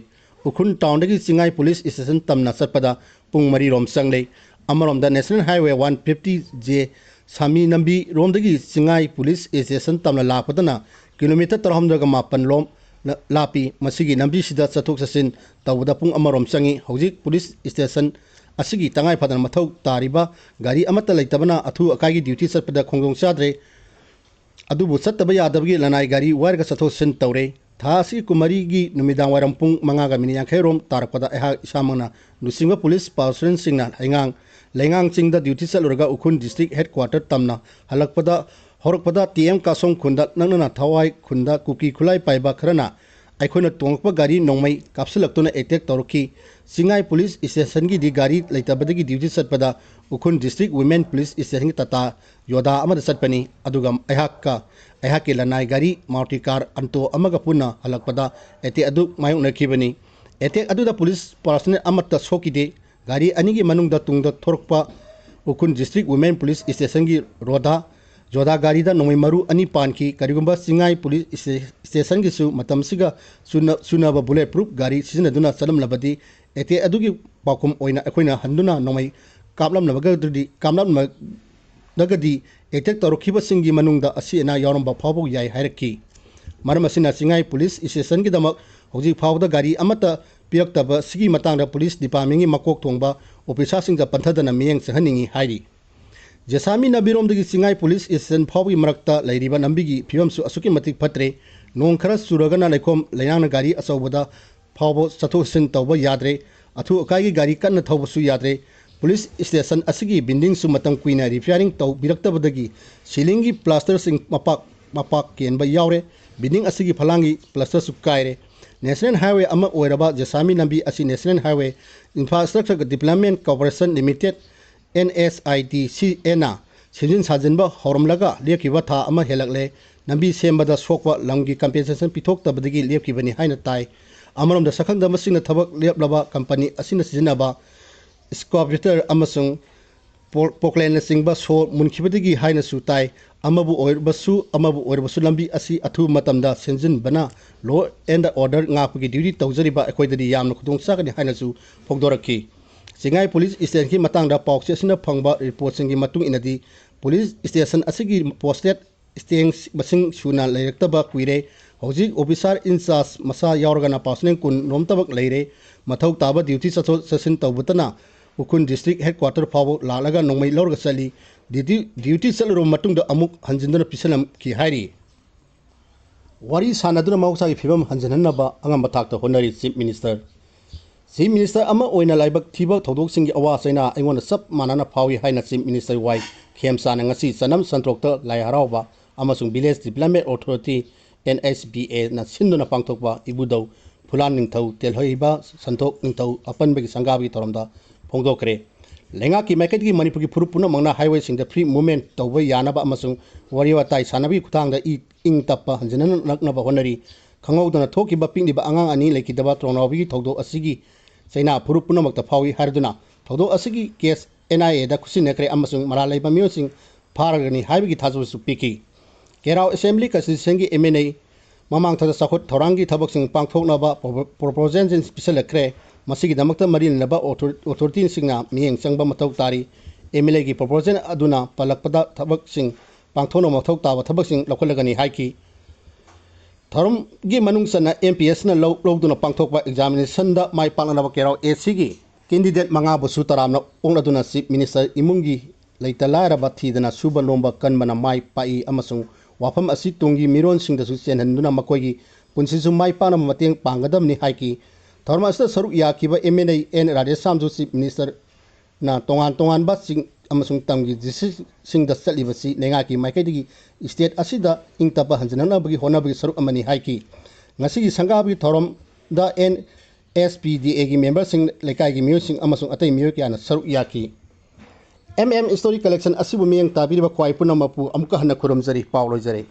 ꯎꯈ꯭ꯔꯨꯜ townꯗꯒꯤ ꯆꯤꯡꯉꯥꯏ police station ꯇꯝꯅ ꯆꯠꯄꯗ ꯄꯨꯡ ꯃꯔꯤꯔꯣꯝ ꯆꯪꯂꯦ꯫ ꯑꯃꯔꯣꯝꯗ National Highway one fifty J ꯁꯥꯃꯤ ꯂꯝꯕꯤꯔꯣꯝꯗꯒꯤ Chingai police station ꯇꯝꯅ ꯂꯥꯛꯄꯗꯅ kilometre ꯇꯔꯥꯍꯨꯝꯗꯣꯏꯒ ꯃꯥꯄꯟ ꯂꯣꯝ ꯂ-, ꯂꯥꯞꯄꯤ꯫ ꯃꯁꯤꯒꯤ ꯂꯝꯕꯤꯁꯤꯗ ꯆꯠꯊꯣꯛ ꯆꯠꯁꯤꯟ ꯇꯧꯕꯗ ꯄꯨꯡ ꯑꯃꯔꯣꯝ ꯆꯪꯏ꯫ ꯍꯧꯖꯤꯛ police station ꯑꯁꯤꯒꯤ ꯇꯉꯥꯏ ꯐꯗꯅ ꯃꯊꯧ ꯇꯥꯔꯤꯕ ꯒꯥꯔꯤ ꯑꯃꯠꯇ ꯂꯩꯇꯕꯅ ꯑꯊꯨ ꯑꯀꯥꯏꯒꯤ duty ꯆꯠꯄꯗ ꯈꯣꯡꯗꯣꯡ ꯆꯥꯗ꯭ꯔꯦ꯫ ꯑꯗꯨꯕꯨ ꯆꯠꯇꯕ ꯌꯥꯗꯕꯒꯤ ꯂꯅꯥꯏ ꯒꯥꯔꯤ ꯋꯥꯏꯔꯒ ꯆꯠꯊꯣꯛ ꯆꯠꯁꯤꯟ ꯇꯧꯔꯦ꯫ ꯊꯥ ꯑꯁꯤꯒꯤ ꯀꯨꯟꯃꯔꯤꯒꯤ ꯅꯨꯃꯤꯗꯥꯡ ꯋꯥꯏꯔꯝ ꯄꯨꯡ ꯃꯉꯥꯒ ꯃꯤꯅꯤꯠ ꯌꯥꯡꯈꯩ ꯔꯣꯝ ꯇꯥꯔꯛꯄꯗ ꯑꯩꯍꯥꯛ ꯏꯁꯥꯃꯛꯅ ꯂꯨꯆꯤꯡꯕ ꯄꯨꯂꯤꯁ ꯄꯥꯔꯁꯣꯅꯦꯜꯁꯤꯡꯅ ꯂꯩꯉꯥꯡ, ꯂꯩꯉꯥꯡ ꯆꯤꯡꯗ ꯗ꯭ꯌꯨꯇꯤ ꯆꯠꯂꯨꯔꯒ ꯎꯈ꯭ꯔꯨꯜ ꯗꯤꯁꯇ꯭ꯔꯤꯛ ꯍꯦꯗ ꯀ꯭ꯋꯥꯇꯔ ꯇꯝꯅ ꯍꯜꯂꯛꯄꯗ, ꯍꯧꯔꯛꯄꯗ ꯇꯤ ꯑꯦꯝ ꯀꯥꯁꯣꯡ ꯈꯨꯟꯗ ꯅꯛꯅꯅ ꯊꯋꯥꯏ ꯈꯨꯟꯗ ꯀꯨꯀꯤ ꯈꯨꯠꯂꯥꯏ ꯄꯥꯏꯕ ꯈꯔꯅ ꯑꯩꯈꯣꯏꯅ ꯇꯣꯡꯂꯛꯄ ꯒꯥꯔꯤ ꯅꯣꯡꯃꯩ ꯀꯥꯞꯁꯤꯜꯂꯛꯇꯨꯅ ꯑꯦꯇꯦꯛ ꯇꯧꯔꯛꯈꯤ꯫ ꯆꯤꯡꯉꯥꯏ ꯄꯨꯂꯤꯁ ꯁ꯭ꯇꯦꯁꯟꯒꯤꯗꯤ ꯒꯥꯔꯤ ꯂꯩꯇꯕꯗꯒꯤ ꯗ꯭ꯌꯨꯇꯤ ꯆꯠꯄꯗ ꯎꯈ꯭ꯔꯨꯜ ꯗꯤꯁꯇ꯭ꯔꯤꯛ ꯋꯤꯃꯦꯟ ꯄꯨꯂꯤꯁ ꯁ꯭ꯇꯦꯁꯟꯒꯤ ꯇꯥꯇꯥ ꯌꯣꯗꯥ ꯑꯃꯗ ꯆꯠꯄꯅꯤ꯫ ꯑꯗꯨꯒ ꯑꯩꯍꯥꯛꯀ, ꯑꯩꯍꯥꯛꯀꯤ ꯂꯅꯥꯏ ꯒꯥꯔꯤ ꯃꯥꯔꯨꯇꯤ ꯀꯥꯔ ꯑꯟꯇꯣ ꯑꯃꯒ ꯄꯨꯟꯅ ꯍꯜꯂꯛꯄꯗ ꯑꯦꯇꯦꯛ ꯑꯗꯨ ꯃꯥꯌꯣꯛꯅꯈꯤꯕꯅꯤ꯫ ꯑꯦꯇꯦꯛ ꯑꯗꯨꯗ ꯄꯨꯂꯤꯁ ꯄꯥꯔꯁꯣꯅꯦꯜ ꯑꯃꯠꯇ ꯁꯣꯛꯈꯤꯗꯦ꯫ ꯒꯥꯔꯤ ꯑꯅꯤꯒꯤ ꯃꯅꯨꯡꯗ ꯇꯨꯡꯗ ꯊꯣꯔꯛꯄ ꯎꯈ꯭ꯔꯨꯜ ꯗꯤꯁꯇ꯭ꯔꯤꯛ ꯋꯤꯃꯦꯟ ꯄꯨꯂꯤꯁ ꯁ꯭ꯇꯦꯁꯟꯒꯤ ꯔꯣꯗꯥ, ꯖꯣꯗꯥ ꯒꯥꯔꯤꯗ ꯅꯣꯡꯃꯩ ꯃꯔꯨ ꯑꯅꯤ ꯄꯥꯟꯈꯤ꯫ ꯀꯔꯤꯒꯨꯝꯕ ꯆꯤꯡꯉꯥꯏ ꯄꯨꯂꯤꯁ ꯁ꯭ꯇꯦ-, ꯁ꯭ꯇꯦꯁꯟꯒꯤꯁꯨ ꯃꯇꯝꯁꯤꯒ ꯆꯨꯅ-, ꯆꯨꯅꯕ ꯕꯨꯂꯦꯠ ꯄ꯭ꯔꯨꯐ ꯒꯥꯔꯤ ꯁꯤꯖꯤꯟꯅꯗꯨꯅ ꯆꯠꯂꯝꯂꯕꯗꯤ ꯑꯦꯇꯦꯛ ꯑꯗꯨꯒꯤ ꯄꯥꯎꯈꯨꯝ ꯑꯣꯏꯅ ꯑꯩꯈꯣꯏꯅ ꯍꯟꯗꯨꯅ ꯅꯣꯡꯃꯩ ꯀꯥꯞꯂꯝꯂꯒꯗꯤ, ꯀꯥꯞꯂꯝꯂꯒꯗꯤ ꯑꯦꯇꯦꯛ ꯇꯧꯔꯛꯈꯤꯕꯁꯤꯡꯒꯤ ꯃꯅꯨꯡꯗ ꯑꯁꯤ ꯑꯅꯥ ꯌꯥꯎꯔꯝꯕ ꯐꯥꯎꯕ ꯌꯥꯏ ꯍꯥꯏꯔꯛꯈꯤ꯫ ꯃꯔꯝ ꯑꯁꯤꯅ ꯆꯤꯡꯉꯥꯏ ꯄꯨꯂꯤꯁ ꯁ꯭ꯇꯦꯁꯟꯒꯤꯗꯃꯛ ꯍꯧꯖꯤꯛ ꯐꯥꯎꯕꯗ ꯒꯥꯔꯤ ꯑꯃꯠꯇ ꯄꯤꯔꯛꯇꯕ ꯑꯁꯤꯒꯤ ꯃꯇꯥꯡꯗ ꯄꯨꯂꯤꯁ ꯗꯤꯄꯥꯔꯠꯃꯦꯟꯒꯤ ꯃꯀꯣꯛ ꯊꯣꯡꯕ ꯑꯣꯐꯤꯁꯥꯔꯁꯤꯡꯗ ꯄꯟꯊꯗꯅ ꯃꯤꯠꯌꯦꯡ ꯆꯪꯍꯟꯅꯤꯡꯏ ꯍꯥꯏꯔꯤ꯫ ꯖꯦꯁꯥꯃꯤ ꯂꯝꯕꯤꯔꯣꯝꯗꯒꯤ ꯆꯤꯡꯉꯥꯏ ꯄꯨꯂꯤꯁ ꯁ꯭ꯇꯦꯁꯟ ꯐꯥꯎꯕꯒꯤ ꯃꯔꯛꯇ ꯂꯩꯔꯤꯕ ꯂꯝꯕꯤꯒꯤ ꯐꯤꯕꯝꯁꯨ ꯑꯁꯨꯛꯀꯤ ꯃꯇꯤꯛ ꯐꯠꯇ꯭ꯔꯦ꯫ ꯅꯣꯡ ꯈꯔ ꯆꯨꯔꯒꯅ ꯂꯩꯈꯣꯝ ꯂꯩꯅꯥꯡꯅ ꯒꯥꯔꯤ ꯑꯆꯧꯕꯗ ꯐꯥꯎꯕ ꯆꯠꯊꯣꯛ ꯆꯠꯁꯤꯟ ꯇꯧꯕ ꯌꯥꯗ꯭ꯔꯦ꯫ ꯑꯊꯨ ꯑꯀꯥꯏꯒꯤ ꯒꯥꯔꯤ ꯀꯟꯅ ꯊꯧꯕꯁꯨ ꯌꯥꯗ꯭ꯔꯦ꯫ ꯄꯨꯂꯤꯁ ꯁ꯭ꯇꯦꯁꯟ ꯑꯁꯤꯒꯤ ꯕꯤꯜꯗꯤꯡꯁꯨ ꯃꯇꯝ ꯀꯨꯏꯅ ꯔꯤꯄꯤꯌꯥꯔꯤꯡ ꯇꯧꯕꯤꯔꯛꯇꯕꯗꯒꯤ ꯁꯤꯂꯤꯡꯒꯤ ꯄ꯭ꯂꯥꯁꯇꯔꯁꯤꯡ ꯃꯄꯥꯛ ꯃꯄꯥꯛ ꯀꯦꯟꯕ ꯌꯥꯎꯔꯦ꯫ ꯕꯤꯜꯗꯤꯡ ꯑꯁꯤꯒꯤ ꯐꯂꯥꯡꯒꯤ ꯄ꯭ꯂꯥꯁꯇꯔꯁꯨ ꯀꯥꯏꯔꯦ꯫ ꯅꯦꯁꯅꯦꯜ ꯍꯥꯏꯋꯦ ꯑꯃ ꯑꯣꯏꯔꯕ ꯖꯦꯁꯥꯃꯤ ꯂꯝꯕꯤ ꯑꯁꯤ national highway infrastructure development corporation limited, N S I D C ꯑꯦꯅ ꯁꯦꯝꯖꯤꯟ ꯁꯥꯖꯤꯟꯕ ꯍꯧꯔꯝꯂꯒ ꯂꯦꯞꯈꯤꯕ ꯊꯥ ꯑꯃ ꯍꯦꯜꯂꯛꯂꯦ꯫ ꯂꯝꯕꯤ ꯁꯦꯝꯕꯗ ꯁꯣꯛꯄ ꯂꯝꯒꯤ ꯀꯝꯄꯦꯟꯁꯦꯁꯟ ꯄꯤꯊꯣꯛꯇꯕꯗꯒꯤ ꯂꯦꯞꯈꯤꯕꯅꯤ ꯍꯥꯏꯅ ꯇꯥꯏ꯫ ꯑꯃꯔꯣꯝꯗ ꯁꯛꯈꯪꯗꯕꯁꯤꯡꯅ ꯊꯕꯛ ꯂꯦꯞꯂꯕ ꯀꯝꯄꯅꯤ ꯑꯁꯤꯅ ꯁꯤꯖꯤꯟꯅꯕ ꯏꯁꯀꯥꯚꯦꯇꯔ ꯑꯃꯁꯨꯡ ꯄꯣ-, ꯄꯣꯀ꯭ꯂꯦꯟꯅꯆꯤꯡꯕ ꯁꯣ ꯃꯨꯟꯈꯤꯕꯗꯒꯤ ꯍꯥꯏꯅꯁꯨ ꯇꯥꯏ꯫ ꯑꯃꯕꯨ ꯑꯣꯏꯔꯕꯁꯨ, ꯑꯃꯕꯨ ꯑꯣꯏꯔꯕꯁꯨ ꯂꯝꯕꯤ ꯑꯁꯤ ꯑꯊꯨꯕ ꯃꯇꯝꯗ ꯁꯦꯝꯖꯤꯟꯕꯅ law and order ꯉꯥꯛꯄꯒꯤ ꯗ꯭ꯌꯨꯇꯤ ꯇꯧꯖꯔꯤꯕ ꯑꯩꯈꯣꯏꯗꯗꯤ ꯌꯥꯝꯅ ꯈꯨꯗꯣꯡ ꯆꯥꯒꯅꯤ ꯍꯥꯏꯅꯁꯨ ꯐꯣꯡꯗꯣꯔꯛꯈꯤ꯫ ꯆꯤꯡꯉꯥꯏ ꯄꯨꯂꯤꯁ ꯁ꯭ꯇꯦꯁꯟꯒꯤ ꯃꯇꯥꯡꯗ ꯄꯥꯎꯆꯦ ꯑꯁꯤꯅ ꯐꯪꯕ ꯔꯤꯄꯣꯔꯠꯁꯤꯡꯒꯤ ꯃꯇꯨꯡ ꯏꯟꯅꯗꯤ, ꯄꯨꯂꯤꯁ ꯁ꯭ꯇꯦꯁꯟ ꯑꯁꯤꯒꯤ ꯄꯣꯁꯇꯦꯠ ꯁ꯭ꯇꯦꯡ ꯃꯁꯤꯡ ꯁꯨꯅ ꯂꯩꯔꯛꯇꯕ ꯀꯨꯏꯔꯦ꯫ ꯍꯧꯖꯤꯛ ꯑꯣꯐꯤꯁꯥꯔ ꯏꯟꯆꯥꯔꯖ ꯃꯁꯥ ꯌꯥꯎꯔꯒꯅ ꯄꯥꯔꯁꯣꯅꯦꯜ ꯀꯨꯟ ꯔꯣꯝꯇꯃꯛ ꯂꯩꯔꯦ꯫ ꯃꯊꯧ ꯇꯥꯕ ꯗ꯭ꯌꯨꯇꯤ ꯆꯠꯊꯣꯛ ꯆꯠꯁꯤꯟ ꯇꯧꯕꯇꯅ ꯎꯈ꯭ꯔꯨꯜ ꯗꯤꯁꯇ꯭ꯔꯤꯛ ꯍꯦꯗꯀ꯭ꯋꯥꯇꯔ ꯐꯥꯎꯕ ꯂꯥꯛꯂꯒ ꯅꯣꯡꯃꯩ ꯂꯧꯔꯒ ꯆꯠꯂꯤ꯫ ꯗ꯭ꯌꯨꯇꯤ, ꯗ꯭ꯌꯨꯇꯤ ꯆꯠꯂꯨꯔꯕ ꯃꯇꯨꯡꯗ ꯑꯃꯨꯛ ꯍꯟꯖꯤꯟꯗꯨꯅ ꯄꯤꯁꯤꯜꯂꯝꯈꯤ ꯍꯥꯏꯔꯤ꯫ ꯋꯥꯔꯤ ꯁꯥꯟꯅꯗꯨꯅ ꯃꯍꯧꯁꯥꯒꯤ ꯐꯤꯕꯝ ꯍꯟꯖꯤꯟꯍꯟꯅꯕ ꯑꯉꯝꯕ ꯊꯥꯛꯇ ꯍꯣꯠꯅꯔꯤ꯫ ꯆꯤꯐ ꯃꯤꯅꯤꯁꯇꯔ ꯆꯤꯐ ꯃꯤꯅꯤꯁꯇꯔ ꯑꯃ ꯑꯣꯏꯅ ꯂꯥꯏꯕꯛ ꯊꯤꯕ ꯊꯧꯗꯣꯛꯁꯤꯡꯒꯤ ꯑꯋꯥ ꯆꯩꯅꯥ ꯑꯩꯉꯣꯟꯗ ꯆꯞ ꯃꯥꯟꯅꯅ ꯐꯥꯎꯏ ꯍꯥꯏꯅ ꯆꯤꯐ ꯃꯤꯅꯤꯁꯇꯔ ꯋꯥꯏ ꯈꯦꯝꯆꯥꯅ ꯉꯁꯤ ꯆꯅꯝ ꯁꯟꯇ꯭ꯔꯣꯛꯇ ꯂꯥꯏ ꯍꯔꯥꯎꯕ ꯑꯃꯁꯨꯡ village development authority, N H B ꯑꯦꯅ ꯁꯤꯟꯗꯨꯅ ꯄꯥꯡꯊꯣꯛꯄ ꯏꯕꯨꯙꯧ ꯐꯨꯂꯥꯟ ꯅꯤꯡꯊꯧ ꯇꯦꯜꯍꯩꯕ ꯁꯟꯇꯣꯛ ꯅꯤꯡꯊꯧ ꯑꯄꯟꯕꯒꯤ ꯁꯪꯒꯥꯕꯒꯤ ꯊꯧꯔꯝꯗ ꯐꯣꯡꯗꯣꯛꯈ꯭ꯔꯦ꯫ ꯂꯩꯉꯥꯛꯀꯤ ꯃꯥꯏꯀꯩꯗꯒꯤ ꯃꯅꯤꯄꯨꯔꯒꯤ ꯐꯨꯔꯨꯞ ꯄꯨꯝꯅꯃꯛꯅ ꯍꯥꯏꯋꯦꯁꯤꯡꯗ ꯐ꯭ꯔꯤ ꯃꯨꯚꯃꯦꯟ ꯇꯧꯕ ꯌꯥꯅꯕ ꯑꯃꯁꯨꯡ ꯋꯥꯔꯤ ꯋꯥꯇꯥꯏ ꯁꯥꯟꯅꯕꯒꯤ ꯈꯨꯠꯊꯥꯡꯗ ꯏ ꯏꯪ ꯇꯞꯄ ꯍꯟꯖꯤꯟꯅꯔꯛꯅꯕ ꯍꯣꯠꯅꯔꯤ꯫ ꯈꯪꯍꯧꯗꯅ ꯊꯣꯛꯈꯤꯕ ꯄꯤꯛꯂꯤꯕ ꯑꯉꯥꯡ ꯑꯅꯤ ꯂꯩꯈꯤꯗꯕ ꯇ꯭ꯔꯣꯅꯥꯎꯕꯤꯒꯤ ꯊꯧꯗꯣꯛ ꯑꯁꯤꯒꯤ ꯆꯩꯅꯥ ꯐꯨꯔꯨꯞ ꯄꯨꯝꯅꯃꯛꯇ ꯐꯥꯎꯏ ꯍꯥꯏꯔꯗꯨꯅ ꯊꯧꯗꯣꯛ ꯑꯁꯤꯒꯤ ꯀꯦꯁ ꯑꯦꯟ ꯑꯥꯏ ꯑꯦꯗ ꯈꯨꯠꯁꯤꯟꯅꯈ꯭ꯔꯦ ꯑꯃꯁꯨꯡ ꯃꯔꯥꯜ ꯂꯩꯕ ꯃꯤꯑꯣꯏꯁꯤꯡ ꯐꯥꯔꯒꯅꯤ ꯍꯥꯏꯕꯒꯤ ꯊꯥꯖꯕꯁꯨ ꯄꯤꯈꯤ꯫ ꯀꯦꯔꯥꯎ ꯑꯦꯁꯦꯝꯕ꯭ꯂꯤ ꯀꯟꯁꯇꯤꯇ꯭ꯌꯨꯁꯟꯒꯤ ꯑꯦꯝ ꯑꯦꯟ ꯑꯦ ꯃꯃꯥꯡ ꯊꯥꯗ ꯆꯥꯎꯈꯠ ꯊꯧꯔꯥꯡꯒꯤ ꯊꯕꯛꯁꯤꯡ ꯄꯥꯡꯊꯣꯛꯅꯕ ꯄ꯭ꯔꯣꯄꯣꯖꯦꯜꯁꯤꯡ ꯄꯤꯁꯤꯜꯂꯛꯈ꯭ꯔꯦ꯫ ꯃꯁꯤꯒꯤꯗꯃꯛꯇ ꯃꯔꯤ ꯂꯩꯅꯕ ꯑꯣꯊꯣꯔꯤꯇꯤꯁꯤꯡꯅ ꯃꯤꯠꯌꯦꯡ ꯆꯪꯕ ꯃꯊꯧ ꯇꯥꯔꯤ꯫ ꯑꯦꯝ ꯑꯦꯜ ꯑꯦꯒꯤ ꯄ꯭ꯔꯣꯄꯣꯖꯦꯜ ꯑꯗꯨꯅ ꯄꯜꯂꯛꯄꯗ ꯊꯕꯛꯁꯤꯡ ꯄꯥꯡꯊꯣꯛꯅꯕ ꯃꯊꯧ ꯇꯥꯕ ꯊꯕꯛꯁꯤꯡ ꯂꯧꯈꯠꯂꯒꯅꯤ ꯍꯥꯏꯈꯤ꯫ ꯊꯧꯔꯝꯒꯤ ꯃꯅꯨꯡ ꯆꯟꯅ ꯑꯦꯝ ꯄꯤ ꯑꯦꯁꯅ ꯂꯧ ꯂꯧꯗꯨꯅ ꯄꯥꯡꯊꯣꯛꯄ ꯑꯦꯛꯖꯥꯃꯤꯅꯦꯁꯟꯗ ꯃꯥꯏ ꯄꯥꯛꯅꯅꯕ ꯀꯦꯔꯥꯎ ꯑꯦ ꯁꯤꯒꯤ ꯀꯦꯟꯗꯤꯗꯦꯠ ꯃꯉꯥꯕꯨꯁꯨ ꯇꯔꯥꯝꯅ ꯑꯣꯛꯅꯗꯨꯅ ꯆꯤꯐ ꯃꯤꯅꯤꯁꯇꯔ ꯏꯃꯨꯡꯒꯤ ꯂꯩꯇ ꯂꯥꯏꯔꯕ ꯊꯤꯗꯅ ꯁꯨꯕ ꯅꯣꯝꯕ ꯀꯟꯕꯅ ꯃꯥꯏ ꯄꯥꯛꯏ ꯑꯃꯁꯨꯡ ꯋꯥꯐꯝ ꯑꯁꯤ ꯇꯨꯡꯒꯤ ꯃꯤꯔꯣꯟꯁꯤꯡꯗꯁꯨ ꯆꯦꯟꯍꯟꯗꯨꯅ ꯃꯈꯣꯏꯒꯤ ꯄꯨꯟꯁꯤꯁꯨ ꯃꯥꯏ ꯄꯥꯛꯅꯕ ꯃꯇꯦꯡ ꯄꯥꯡꯒꯗꯕꯅꯤ ꯍꯥꯏꯈꯤ꯫ ꯊꯧꯔꯝ ꯑꯁꯤꯗ ꯁꯔꯨꯛ ꯌꯥꯈꯤꯕ ꯑꯦꯝ ꯑꯦꯟ ꯑꯦ ꯑꯦꯟ ꯔꯥꯙꯦꯁ꯭ꯌꯥꯝꯁꯨ ꯆꯤꯐ ꯃꯤꯅꯤꯁꯇꯔꯅ ꯇꯣꯉꯥꯟ ꯇꯣꯉꯥꯟꯕ ꯆꯤꯡ ꯑꯃꯁꯨꯡ ꯇꯝꯒꯤ ꯗꯤꯁꯇ꯭ꯔꯤꯛꯁꯤꯡꯗ ꯆꯠꯂꯤꯕꯁꯤ ꯂꯩꯉꯥꯛꯀꯤ ꯃꯥꯏꯀꯩꯗꯒꯤ ꯁ꯭ꯇꯦꯠ ꯑꯁꯤꯗ ꯏꯪ ꯇꯞꯄ ꯍꯟꯖꯤꯟꯅꯅꯕꯒꯤ ꯍꯣꯠꯅꯕꯒꯤ ꯁꯔꯨꯛ ꯑꯃꯅꯤ ꯍꯥꯏꯈꯤ꯫ ꯉꯁꯤꯒꯤ ꯁꯪꯒꯥꯕꯒꯤ ꯊꯧꯔꯝꯗ ꯑꯦꯟ ꯑꯦꯁ ꯄꯤ ꯗꯤ ꯑꯦꯒꯤ ꯃꯦꯝꯕꯔꯁꯤꯡ, ꯂꯩꯀꯥꯏꯒꯤ ꯃꯤꯑꯣꯏꯁꯤꯡ ꯑꯃꯁꯨꯡ ꯑꯇꯩ ꯃꯤꯑꯣꯏ ꯀꯌꯥꯅ ꯁꯔꯨꯛ ꯌꯥꯈꯤ꯫ ꯑꯦꯝ ꯑꯦꯝ ꯏꯁꯇꯣꯔꯤ ꯀꯂꯦꯛꯁꯟ ꯑꯁꯤꯕꯨ ꯃꯤꯠꯌꯦꯡ ꯇꯥꯕꯤꯔꯤꯕ ꯈ꯭ꯋꯥꯏ ꯄꯨꯝꯅꯃꯛꯄꯨ ꯑꯃꯨꯛꯀ ꯍꯟꯅ ꯈꯨꯔꯨꯝꯖꯔꯤ꯫ ꯄꯥꯎ ꯂꯣꯏꯖꯔꯦ꯫